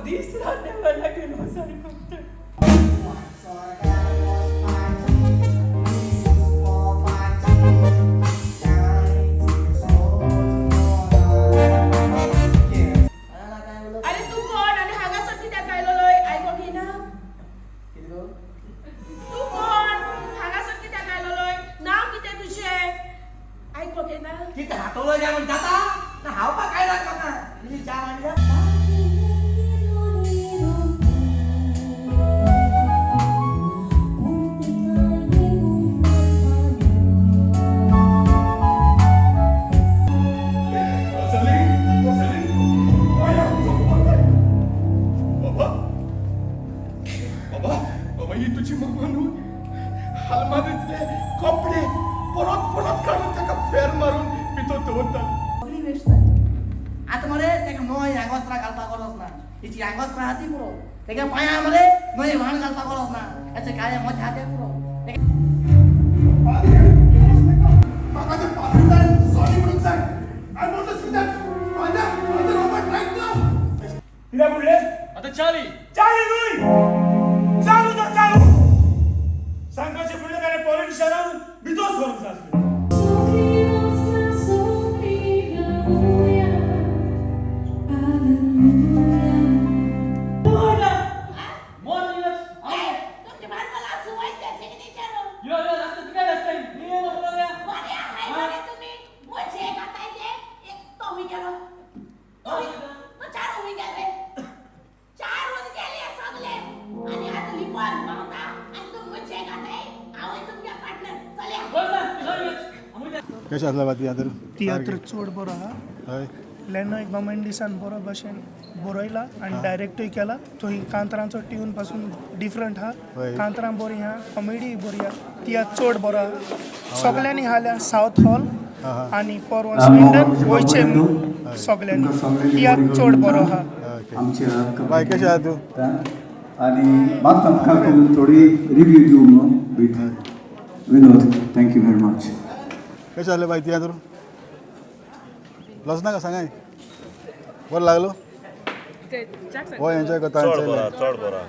दीस रात देवा लागीं रोजारी करता. आरे तूं कोण आनी हांगासर कित्याक आयलोय? आयको घेना तूं कोण, हांगासर कित्याक आयलोय? नांव कितें तुजें? आयको घेना. कितें हातोलो जाय म्हण जाता ना हावपाक काय लाग म्हाका इल्ली च्या मांडल्या. बाबा, बाबा, बाबा, ही तुजी मम्मा न्हू. आलमारींतले कपडे परत परत काडून ताका फेर मारून भितर दवरताली. सगळी वेस्ट जाली. आतां मरे ताका नवी आंगवस्त्रां घालपाक गरज ना. हिची आंगवस्त्रां आहा ती पुरो. तेका पांयां मरे नवी व्हाण घालपाक गरज ना. हेचे काळे मोचे आहा ते पुरो. म्हाका ते पाद्री जाय, सॉरी म्हणूंक जाय. I want to see that father, Father Robert right now. कितें म्हणलें? आतां चाली. चालू न्हय, चालू तर चालू. सांगपाचें म्हणल्यार ताणें पॉलिटिशनाक भितर सरूंक जाय आसलें. तुमचे बाजूला सुवायचे सिग्नेचर. यो यो नासता तुका नासता मी यो बोलया. बरे हाय, बरे तुम्ही मुझे खाताय ते एक तो हुई गेलो, तो तो चार हुई गेले, चार हुन गेले सगळे. आणि आता लिपॉन पावता आणि तू मुझे खाताय. हांव तुमच्या पार्टनर चल्या. कशें आसलें बा तियात्र? तियात्र चड बरो आहा. हय. लेनॉय गोमेंडिसान बरो भाशेन बरयला आनी डायरेक्टूय केला. थंय कांतरांचो ट्यून पासून डिफरंट आहा. हय. कांतरां बरीं आहा, कॉमेडीय बरी आहा. तियात्र चड बरो आहा. सगल्यांनी हाल्या सावथ हॉल आनी पोरवा स्विंडन वयचे सगल्यांनी. तियात्र चड बरो आहा. ओके बाय, कशें आहा तूं? आणि मात आमकां करून थोडी रिव्यू दिवं न्हू with Vinod. Thank you very much. कशें आसलें बाय तियात्र? लज नाका, सांगाय. बरो लागलो हो? एन्जॉय करता? चड बरो, चड बरो,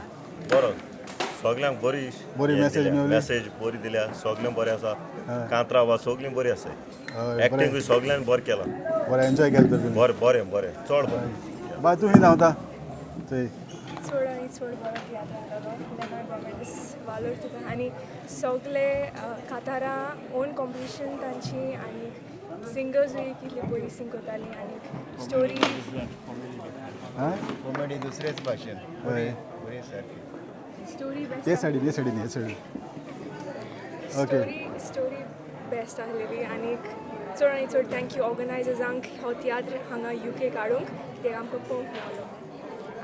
बरो. सगल्यांक बरी बरी हें message दिल्या, मेवली. मॅसेज बरी दिल्या. सगळें बरें आसा. कांतरां वा सगळीं बरी आसा. हय. एक्टिंगूय सगल्यांनी बरें केलां. बरें एन्जॉय केलें तर तुमी? बरें बरें बरें, चड बरें. बाय, तूं खंय धांवता थंय? चड आनी चड बरो तियात्र आसलेलो. लेनॉय गोमेंडीस वालोर तुका. आनी सगले कातारां ओन कॉम्पिटिशन तांची आनी सिंगर्सूय कितली बरी सिंग करताली आनी स्टोरी. हां. कॉमेडी दुसरेच भाशेन. हय. बरी सारकी. स्टोरी ते बेस्ट. सायडीन, हे सायडीन, हे सायडीन. ओके. स्टोरी बेस्ट आसलेली. आनी चड आनी चड thank you ऑर्गनायजर्सांक हो तियात्र हांगा युके काडूंक, कित्याक आमकां पळोवंक मेवलो.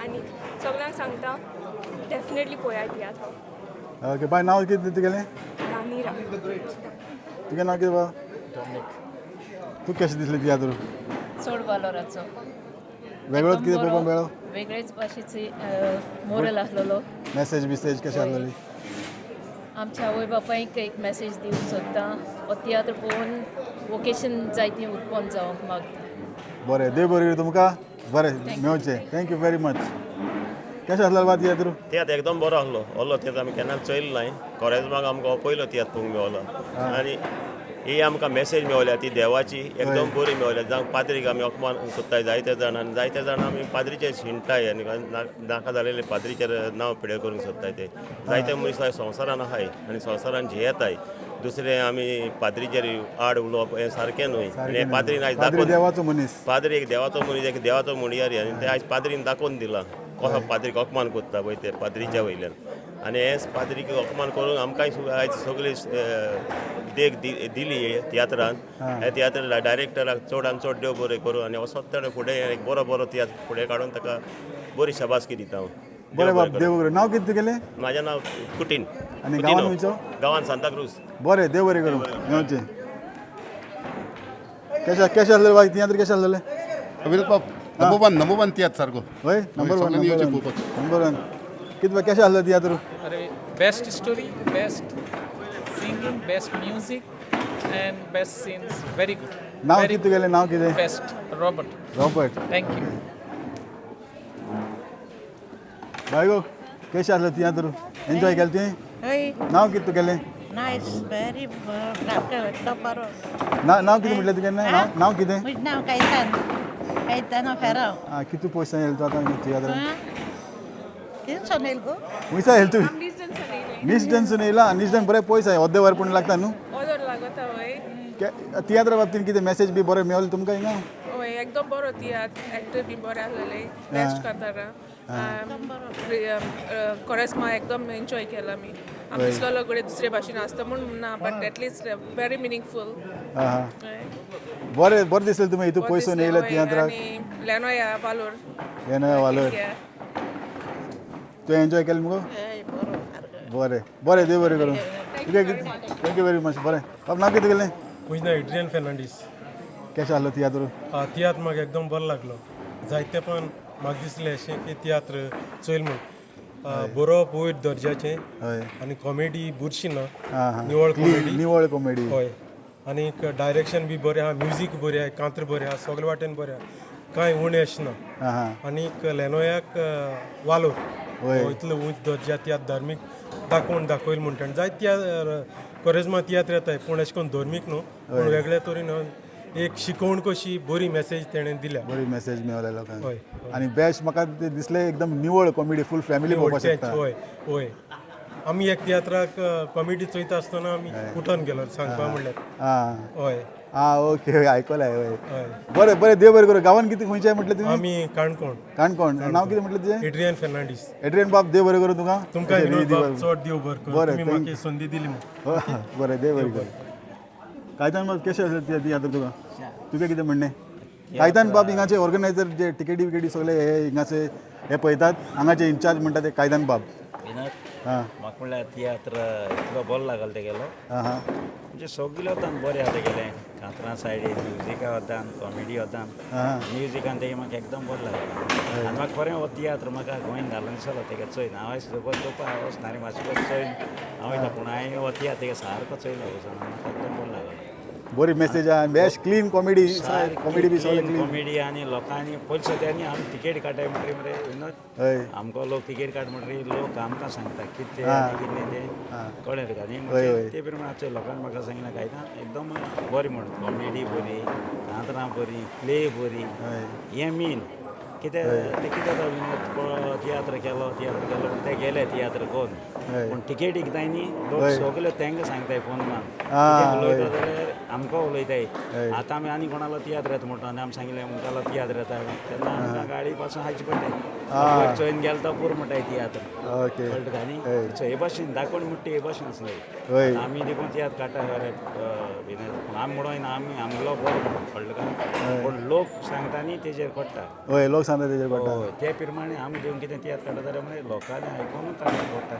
आनी सगल्यांक सांगता, डेफिनेटली पळयात तियात्र हो. ओके बाय, नांव कितें तुगेलें? दानिरा. तुगेलें नांव कितें बा? तूं कशें दिसलें तियात्र? चड वालोराचो. वेगळोच एकदम कितें बरो, पळोवपाक मेळ्ळो? वेगळेच भाशेची मोरल आसलेलो. मॅसेज बिसेज कशें आसलेली? आमच्या आवय बापायक एक मॅसेज दिवंक सोदता, हो तियात्र पळोवन वोकेशन जायतीं उत्पन्न जावंक मागता. बरें, देव बरें करूं तुमकां. बरें मेवचें. Thank you very much. कशें आसलें बा तियात्र? तियात्र एकदम बरो आसलो. ओल्लो तियात्र आमी केन्नाच चोयलो नाय. कोरेज्माक आमकां हो पयलो तियात्र पळोवंक मेवलो आनी ही आमकां मॅसेज मेवल्या ती देवाची एकदम बरी मेवल्या. जावं पाद्रीक आमी अपमान कोत्ताय जायते जाण आनी जायते जाण आमी पाद्रीचेर शिणटाय आनी नाका जालेले पाद्रीचेर नांव पिडे करूंक सोदताय. ते जायते मनीस आयज संवसारान आहाय आनी संवसारान जियेताय. दुसरें आमी पाद्रीचेर आड उलोवप हें सारकें न्हय. आनी हें पाद्रीन आयज पाद्री दाखोवन देवाचो मनीस. पाद्री एक देवाचो मनीस, एक देवाचो मुणयारी. आनी ते आयज पाद्रीन दाखोवन दिलां कसो पाद्रीक अपमान करता पळय ते पाद्रीच्या वयल्यान. आनी हेच पाद्रीक अपमान करून आमकांय आयज सगळी देख दिली हे तियात्रान. ह्या तियात्र डायरेक्टराक चड आनी चड देव बरें करूं आनी असोच ताणें फुडें एक बरो बरो तियात्र फुडें काडून ताका बरी शाबासकी दिता हांव. बरें बाब, देव बरें. नांव कितें तुगेलें? म्हाजें नांव कुटीन. आनी कुटिनो. गांवान खंयचो? गांवान सांताक्रूज. बरें, देव बरें करूं. मेवचें. कशें कशें आसलें बाय तियात्र, कशें आसलें? विनोद बाब, नंबर वन, नंबर वन तियात्र सारको. हय, नंबर वन. सगल्यांनी नंबर येवचें वन पळोवपाक. नंबर वन कितें बा, कशें आसलें तियात्र? अरे, best story, best singing, best music and best scenes, very good. नांव कितें तुगेलें, नांव कितें? Best Robert. Robert. Thank you. बायगो कशें आसलें तियात्र एन्जॉय केलें तुवें? हय. नांव कितें तुगेलें? नायस, व्हेरी एकदम बरो. नांव कितें म्हटलें तुगेलें? नांव कितें? म्हजें नांव कायतान, कायतानो फेराव. आं, कितू पयस येयलो तूं आतां तियात्रान? कितें येयल गो? खुंयसा येयलो तूं? निसडनसून येयला. निसडन बरें पयस आसा, अर्दे वर पूण लागता न्हू? ऑर्डर लागता वय. तियात्रा बाबतीन कितें मॅसेज बी बरें मेवलें तुमकां हिंगा? वय, एकदम बरो तियात्र, एक्टर बी बरे आसलेले, बेस्ट करतारा. कोरेस्मा एकदम एन्जॉय केला आमी. आमी दिसलेलो घडये दुसरे भाशेन आसता म्हूण ना, but at least very meaningful. बरें बरें दिसलें तुमी हितू पयसून येयले तियात्राक. लेनोया वालोर, लेनोया वालोर. तुवें एन्जॉय केलें मुगो? बरें बरें, देव बरें करूं. Thank you very much. बरें बाब, नांव कितें तुगेलें? म्हजें नांव एड्रियन फेर्नांडीस. कशें आसलो तियात्र? तियात्र म्हाका एकदम बरो लागलो. जायते पण म्हाका दिसलें अशें की तियात्र चोयल म्हूण बरोवप वयर दर्जाचें आनी कॉमेडी बुरशी ना, निवळ कॉमेडी. निवळ कॉमेडी. हय, आनी डायरेक्शन बी बरें आहा, म्युजीक बरें आहा, कांत्र बरें आहा, सगळे वाटेन बरें आहा, कांय उणें अशें ना. आनीक लेनोयाक वालोर, इतलो उंच दर्जा तियात्र धार्मीक दाखोवन दाखयल म्हणटा. जायते तियात्र कोरेज्मा तियात्र येताय पूण अशें करून धर्मीक न्हू, पूण वेगळे तरेन एक शिकवण कशी बरी मॅसेज तेणें दिल्या. बरी मॅसेज मेवल्या लोकांक. आनी बेस्ट म्हाका दिसलें एकदम निवळ कॉमेडी, फूल फॅमिली पळोवपाक शकता. हय हय, आमी एक तियात्राक कॉमेडी चोयता आसतना आमी उठोन गेलो सांगपा म्हणल्यार. हय. आं, ओके, आयकलां. हय, बरें बरें, देव बरें करूं. गांवान कितें खंयचें म्हटलें तुमी? आमी काणकोण. काणकोण. नांव कितें म्हटलें तुजें? एड्रियन फेर्नांडीस. एड्रियन बाब, देव बरें करूं तुका. तुमकां चड देव बरें करूं, तुमी म्हाका संदी दिली म्हूण. बरें, देव बरें करूं. कायतान बाब, कशें आसलें तियात्र तुका? तुजें कितें म्हणणें? कायतान बाब हिंगाचे ऑर्गनायझर, जे टिकेटी विकेटी सगळे हे हिंगाचे हे पळयतात, हांगाचे इन्चार्ज म्हणटा ते कायतान बाब. म्हाका म्हणल्यार तियात्र इतलो बरो लागलो तेगेलो, म्हणजे सगळे वतान बरें आहा तेगेलें. कांतरां सायडीन, म्युजिका वतान, कॉमेडी वतान, म्युजिकान तेगे म्हाका एकदम बरें लागलें. आनी म्हाका खरें हो तियात्र म्हाका गोंयान घालून दिसलो तेगे चोयन. हांव आयज चोवपा वचना रे, मातशें चोयन हांव वयता, पूण हांवें हो तियात्र तेगे सारको चोयलो वचून, म्हाका एकदम बरो लागलो. बरी मॅसेज आहा, बेस्ट क्लीन कॉमेडी, कॉमेडी बी सगळें क्लीन कॉमेडी. आनी लोकांनी पयलीं सद्यांनी आमी तिकेट काडटाय म्हणटरी मरे विनोद, आमकां लोक तिकेट काड म्हणटरी लोक आमकां सांगता कितें कितें तें कळ्ळें तुका न्ही. ते प्रमाणे आमच्या लोकांनी म्हाका सांगलें कांय एकदम बरी म्हण, कॉमेडी बरी, कांतरां बरी, प्ले बरी. हें मेन कितें तें कितें जाता विनोद, तियात्र केलो तियात्र केलो पूण ते गेले तियात्र करून, पूण तिकेट विकताय न्ही लोक सगळे तांकां सांगताय फोन मारून कितें उलयता जाल्यार आमकां उलयताय. आतां आमी आनी कोणालो तियात्र येता म्हणटा आनी आमी सांगलें मुखालो तियात्र येता तेन्ना आमकां गाडी पासून हाडची पडटाय. चोयन गेलो तो पूर म्हणटाय तियात्र, कळटा तुका न्ही. हे भाशेन दाखोवन म्हणटा हे भाशेन आसले आमी देखून तियात्र काडटा खरें विनोद, पूण आमी म्हणून आमी आमगेलो बरो म्हणून कळ्ळें तुका, पूण लोक सांगता न्ही तेजेर पडटा. हय, लोक सांगता तेजेर पडटा. ते प्रमाणे आमी देवन कितें तियात्र काडटा जाल्यार म्हणजे लोकांनी आयकून काडपाक पडटा.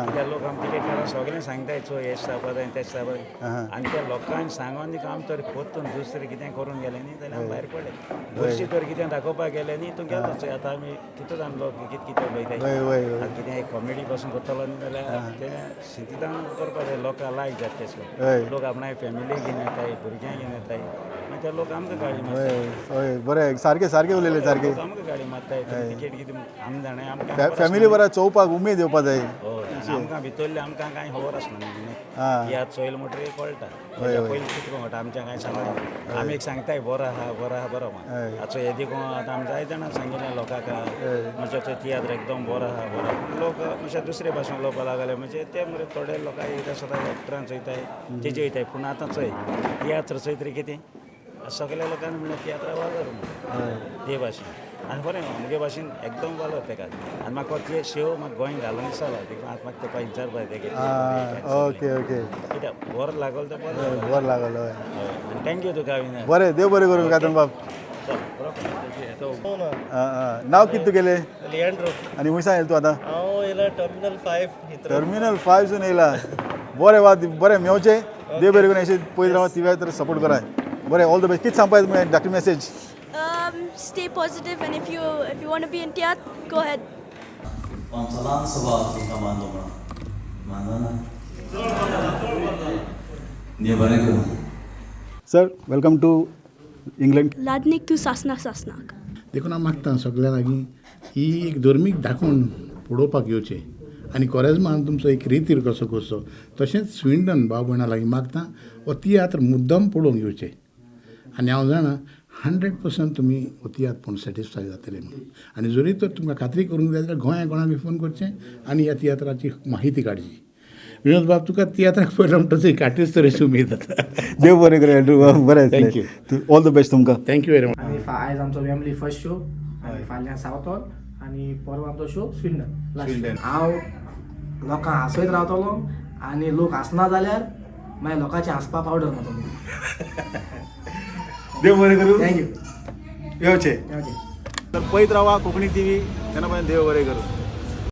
कित्याक लोक आमी तिकेट काडून सगळें सांगताय चोय हें जावपा जाय तें जावपा जाय, आनी त्या लोकांनी सांगून आमी तर परतून दुसरें कितें करून गेलें न्ही जाल्यार आमी भायर पडले. बुरशी तर कितें दाखोवपाक गेलें न्ही तूं गेलो चोय. आतां आमी कितें आमी लोक कितें कितें उलयताय, आतां कितें कॉमेडी पासून करतलो न्ही जाल्यार तें सिंतिदान करपाक जाय, लोकांक लायक जाता तें. लोक आपणा फॅमिली घेवन येताय, भुरग्यांक घेवन येताय, मागीर ते लोक आमकां गाडी मारतात. हय, बरें, सारकें सारकें उलयलें सारकें. आमकां गाडी मारताय तिकेट कितें आमी जाणा, आमकां फॅमिली बरें चोवपाक उमेद येवपा जाय. हय, आमकां भितरलें आमकां कांय खबर आसना न्ही, तियात्र चोयल म्हणटकीर कळटा. पयलीं कितें कळटा आमच्या कांय सांगना, आमी एक सांगताय बरो आहा बरो आहा बरो आहा. आतां हें देखून आतां आमी जायते जाणां सांगिल्लें लोकांक म्हणजे तो तियात्र एकदम बरो आहा बरो आहा. लोक म्हणजे दुसरे भाशेन उलोवपाक लागले, म्हणजे ते मरे थोडे लोकांक कितें आसता एक्टरान चोयताय तेजे वयताय, पूण आतां चोय तियात्र चोयत रे कितें सगळ्या लोकांनी म्हणल्यार तियात्रा वालोर म्हणून ते भाशेन. आनी बरें म्हगे भाशेन एकदम वालोर तेका. आनी म्हाका ते शेव म्हाका गोंय घालून दिसलो देखून आतां म्हाका तेका विचारपा जाय तेगे. ओके ओके, कित्याक बरो लागलो तो बरो बरो लागलो. आनी thank you तुका विनय. बरें, देव बरें करूं कायतान बाब. नांव कितें तुगेलें? लिएंड्रो. आनी खंयसान येयला तूं आतां? हांव येयला टर्मिनल 5. टर्मिनल 5 सून येयला. बरें वा, बरें मेवचें, देव बरें करून. अशें पयत राव, तिव्या सपोर्ट कराय. बरें, ऑल the best. कितें सांगपा धाकटी message? Stay positive, and if you want to be in theatre, go ahead. आमचो ल्हान स्वभाव तुमकां मानलो म्हणून मानलो ना. देव बरें करूं. Sir, welcome to England. लादनीक तूं सासना सासनाक. देखून हांव मागता सगळ्या लागीं ही एक धर्मीक दाखोवन पळोवपाक येवचें आनी कोरेज्मान तुमचो एक रितीर कसो करचो. तशेंच स्विंडन भाव भयणां लागीं मागता हो तियात्र मुद्दम पळोवंक येवचें आनी हांव जाणा 100% तुमी हो तियात्र पळोवन सॅटिस्फाय जातले म्हणून. आनी जरी तर तुमकां खात्री करूंक जाय जाल्यार गोंया कोणाक फोन करचें आनी ह्या तियात्राची माहिती काडची. विनोद बाब, तुका तियात्राक पळयलो म्हणटच एक आर्टिस्ट तरेची उमेद जाता. देव बरें करूं एंड्रू बाब, बरें. Thank you. All the best तुमकां. Thank you very much. आनी आयज आमचो वेम्बली फर्स्ट शो आनी फाल्यां सावथ हॉल आनी परवां आमचो शो स्विंडन. स्विंडन. हांव लोकांक हांसयत रावतलो आनी लोक हांसना जाल्यार मागीर लोकांचे हांसपा पावडर मारतलो. देव बरें करूं. Thank you. येवचें. येवचें. तर पळयत रावा कोंकणी टीव्ही. तेन्ना पर्यंत देव बरें करूं.